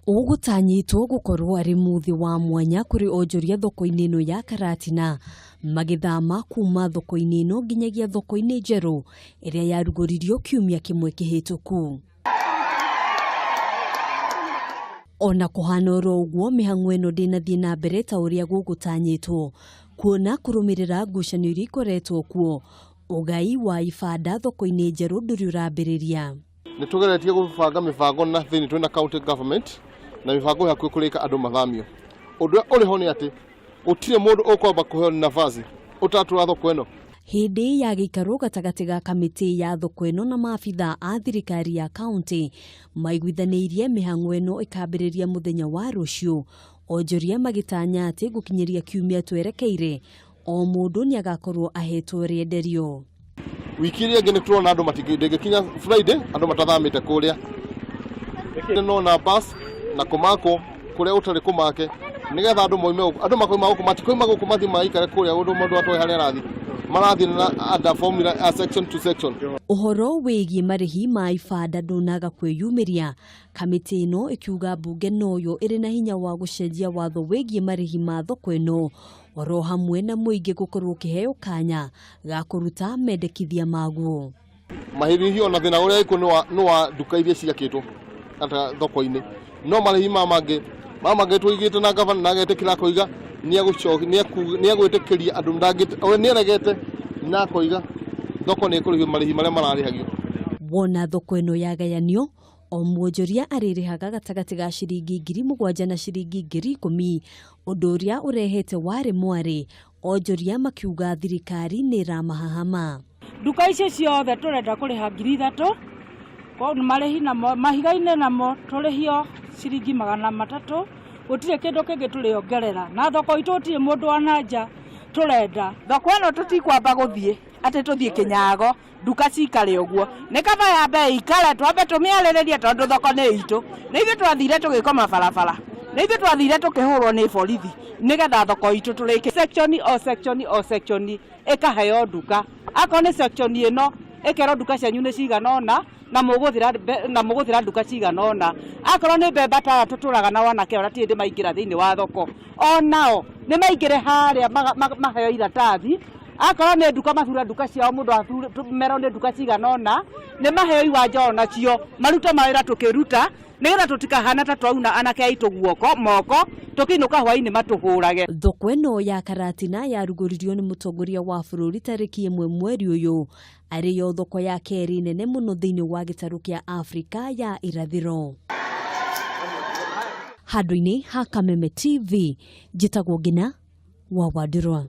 Ũgũtanyĩtwo gũkorwo arĩ mũthĩ wa mwanya kũrĩ onjoria thoko-inĩ ĩno ya Karatina magĩthama kuma thoko-inĩ ĩno nginyagia thoko-inĩ njerũ ĩrĩa yarugũririo kiumia kĩmwe kĩhĩtũku. Ona kũhana oro ũguo mĩhang'o ĩno ndĩnathiĩ na mbere ta ũrĩa gũgũtanyĩtwo kuona kũrũmĩrĩra ngucanio iria ikoretwo kuo ũgai wa ibanda thoko-inĩ njerũ ndũrĩ ũrambĩrĩria. Nĩ tũgeretie gũbanga mĩbango na thĩinĩ twĩna county government na mĩbango ĩyo hakuhĩ kũrĩka andũ mathamio. Ũndũ ũrĩa ũrĩ ho nĩ atĩ gũtirĩ mũndũ ũkwamba kũheo nafasi ũtatũra thoko ĩno. Hĩndĩ ya gĩikaro gatagatĩ ga kamĩtĩ ya thoko ĩno na maabitha a thirikari ya kaunti maiguithanĩirie mĩhang'o ĩno ĩkambĩrĩria mũthenya wa rũciũ, onjoria magĩtanya atĩ gũkinyĩria kiumia twerekeire o mũndũ nĩ agakorwo ahetwo rĩenderio. Wiki ĩrĩa ĩngĩ nĩ tũrona andũ ndĩngĩkinya Friday andũ matathamĩte kũrĩa. Nona bus na kũmakwo kũrĩa gũtarĩ kũmake nĩgetha andũ moime gũkũ. Andũ makoima gũkũ matikoima gũkũ mathiĩ maikare kũrĩa ũndũ mũndũ atoĩ harĩa arathiĩ. Marathiĩ na under formula ya section to section. Ũhoro wĩgiĩ marĩhi ma ibanda ndũnaga kwĩyumĩria, kamĩtĩ ĩno ĩkiuga mbunge noyo ĩrĩ na hinya wa gũcenjia watho wĩgiĩ marĩhi ma thoko ĩno oro hamwe na mũingĩ gũkorwo ũkĩheo kanya ga kũruta mendekithia maguo. Marĩhi ona thĩna ũrĩa ĩkuo nĩ wa nduka iria ciakĩtwo ata thoko-inĩ, no marĩhi ma mangĩ ma mangĩ tũigĩte na gavana na agetĩkĩra akoiga nĩegwĩtĩkĩria andũ we nĩaregete na akoiga thoko nĩ ĩkũrĩhio marĩhi marĩa mararĩhagio. Wona thoko ĩno yagayanio, o mwonjoria arĩrĩhaga gatagatĩ ga ciringi 7,000 na ciringi 10,000, ũndũ ũrĩa ũrehete warĩ mwarĩ, onjoria makiuga thirikari nĩ ĩramahahama. Nduka icio ciothe tũrenda kũrĩha 3,000, marĩhi namo mahiga-inĩ namo tũrĩhio ciringi 300, gũtirĩ kĩndũ kĩngĩ tũrĩongerera, na thoko itũ gũtirĩ mũndũ wa na nja tũrenda. Thoko ĩno tũtikwamba gũthiĩ atĩ tũthiĩ Kĩnyago, nduka cikare ũguo, nĩ kaba yambe ĩikare twambe tũmĩarĩrĩrie tondũ thoko nĩ itũ. Nĩ ithuĩ twathire tũgĩkoma barabara, nĩ ithuĩ twathire tũkĩhũrwo nĩ borithi nĩgetha thoko itũ tũrĩke. Section o section o section ĩkaheo nduka, akorwo nĩ section ĩno ĩkerwo nduka cianyu nĩ cigana ũna na mũgũthĩra nduka cigana ũna, akorwo nĩ mbemba ta aya tũtũraga nao anake arĩa matirĩ hĩndĩ maingĩra thĩinĩ wa thoko, onao nĩ maingĩre harĩa maheo iratathi. Akorwo nĩ nduka mathure nduka ciao mũndũ merwo nĩ nduka cigana ũna, nĩ maheo iwanja onacio marute mawĩra tũkĩruta nĩgetha tũtikahana ta twauna anake aitũ guoko moko tũkĩinũka hwainĩ matũhũrage. Thoko ĩno ya Karatina yarugũririo nĩ mũtongoria wa bũrũri tarĩki 1 mweri ũyũ, arĩ yo thoko ya kerĩ nene mũno thĩinĩ wa gĩtarũ kĩa Afrika ya irathĩro. Handũ-inĩ ha Kameme TV, njĩtagwo Ngina wa Wandirwa.